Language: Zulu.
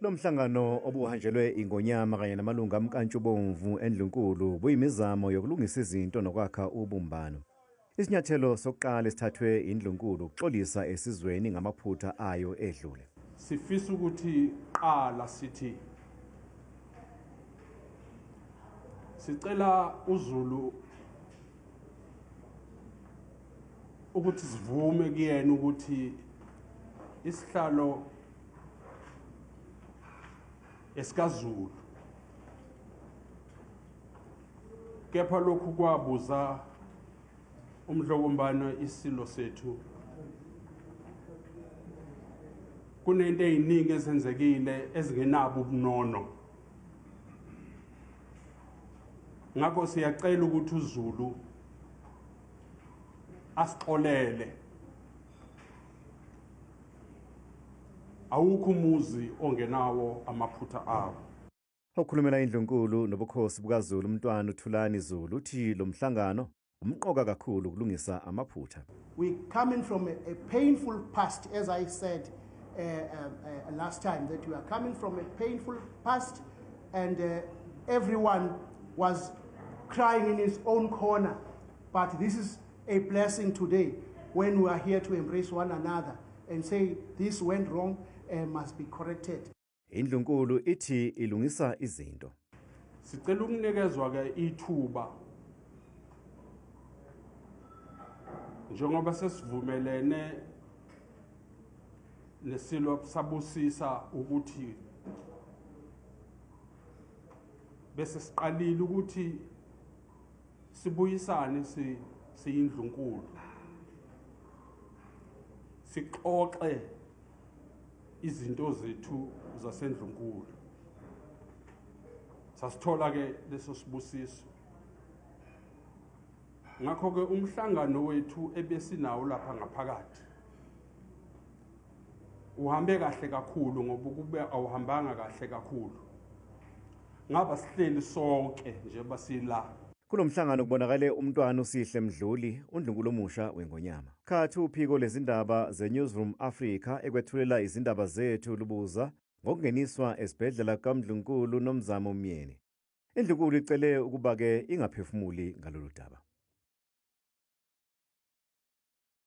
Lo mhlangano obuhanjelwe iNgonyama kanye namalungu amnkantshubomvu eNdlunkulu buyimizamo yokulungisa izinto nokwakha ubumbano. Isinyathelo sokuqala esithathwe iNdlunkulu ukuxolisa esizweni ngamaphutha ayo edlule. Sifisa ukuthi qala sithi sicela uZulu ukuthi sivume kuyena ukuthi isihlalo esikaZulu, kepha lokhu kwabuza umdlokombane isilo sethu. Kunento eziningi ezenzekile ezingenabo ubunono, ngakho siyacela ukuthi uZulu asixolele. Awukho umuzi ongenawo amaphutha awo. Okhulumela iNdlunkulu nobukhosi bukaZulu uMntwana uThulani Zulu uthi lo mhlangano umqoka kakhulu ukulungisa amaphutha. We coming from a painful past, as I said last time, that we are coming from a painful past, and everyone was crying in his own corner. But this is a blessing today when we are here to embrace one another and say this went wrong and must be corrected. Indlunkulu ithi ilungisa izinto. Sicela ukunikezwa ke ithuba njengoba sesivumelene nesilo sabusisa ukuthi bese siqalile ukuthi sibuyisane siyindlunkulu, sixoxe izinto zethu zasendlunkulu. Sasithola ke leso sibusiso. Ngakho ke umhlangano wethu ebesinawo lapha ngaphakathi uhambe kahle kakhulu, ngoba ukube awuhambanga kahle kakhulu ngaba sihleli sonke nje basila. Kulomhlangano kubonakale uMntwana uSihle Mdluli, uNdlunkulu omusha weNgonyama. Khathi uphiko lezindaba zeNewsroom Africa ekwethulela izindaba zethu lubuza ngokungeniswa esibhedlela kaMdlunkulu Nomzamo Myeni. Indlunkulu icele ukuba ke ingaphefumuli ngalolu daba.